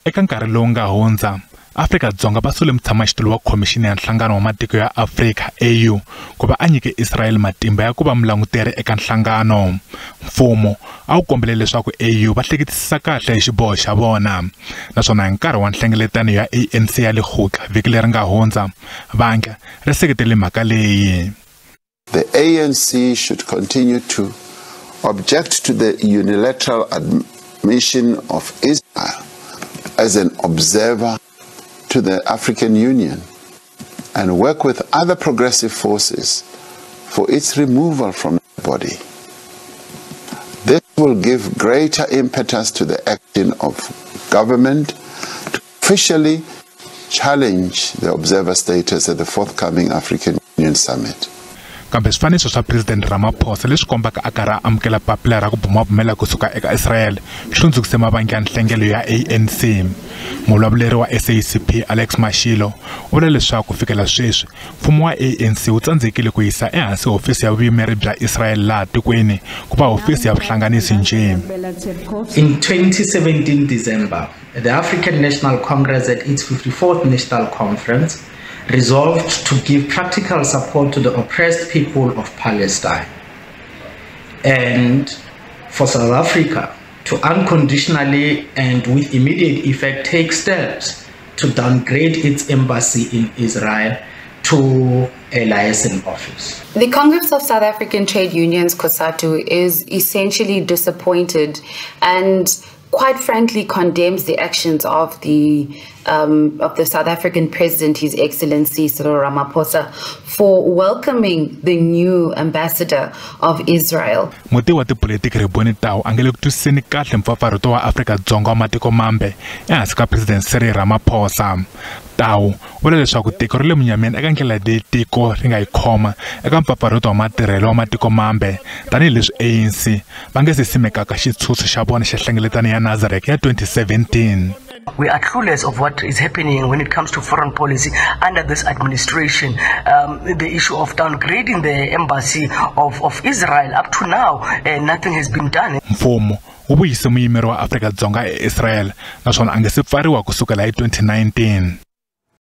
Eka nkarhi lowu nga hundza, Afrika-Dzonga va sule mutshamaxitulu wa Khomixini ya Nhlangano wa Matiko ya Afrika AU ku va a nyike Israel matimba ya ku va mulanguteri eka nhlangano. Mfumo a wu kombele leswaku AU va hleketisisa kahle hi xiboho xa vona. Naswona hi nkarhi wa nhlengeletano ya ANC ya Lekgotla vhiki leri nga hundza, vandla ri seketele mhaka leyi. The ANC should continue to object to the unilateral admission of Israel as an observer to the African Union and work with other progressive forces for its removal from the body. This will give greater impetus to the action of government to officially challenge the observer status at the forthcoming African Union Summit. Kambe swifaniso swa President Ramaphosa leswi kombaka a karhi a amukela papila ra ku bumabumela kusuka eka Israel swi hlundzukise mavandla ya nhlengelo ya ANC. Muvulavuleri wa SACP Alex Mashilo u vula leswaku ku fikela sweswi mfumo wa ANC wu tsandzekile ku yisa ehansi hofisi ya vuyimeri bya Israel laha tikweni ku va hofisi ya vuhlanganisi njhe. In 2017 December, the African National Congress at its 54th National Conference resolved to give practical support to the oppressed people of Palestine and for South Africa to unconditionally and with immediate effect take steps to downgrade its embassy in Israel to a liaison office. The Congress of South African Trade Unions, COSATU, is essentially disappointed and quite frankly condemns the actions of the South African President, His Excellency Cyril Ramaphosa, for welcoming the new ambassador of Israel. Muti wa tipolitiki Rebone Tau a nge le ku twisiseni kahle mpfapfarhuto wa Afrika-Dzonga wa matiko mambe ehansi ka President Cyril Ramaphosa. Tau vula leswaku tiko ri le munyameni eka ndlela leyi tiko ri nga yi khoma eka mpfapfarhuto wa matirhelo wa matiko mambe tanihileswi ANC va nge se simekaka xitshunxo xa vona xa nhlengeletano ya Nasrec ya 2017. We are clueless of what is happening when it comes to foreign policy under this administration. The issue of downgrading the embassy of Israel, up to now, nothing has been done. Mfumo wu vuyise muyimeri wa Afrika-Dzonga eIsrael naswona a nge se pfariwa kusukela hi 2019.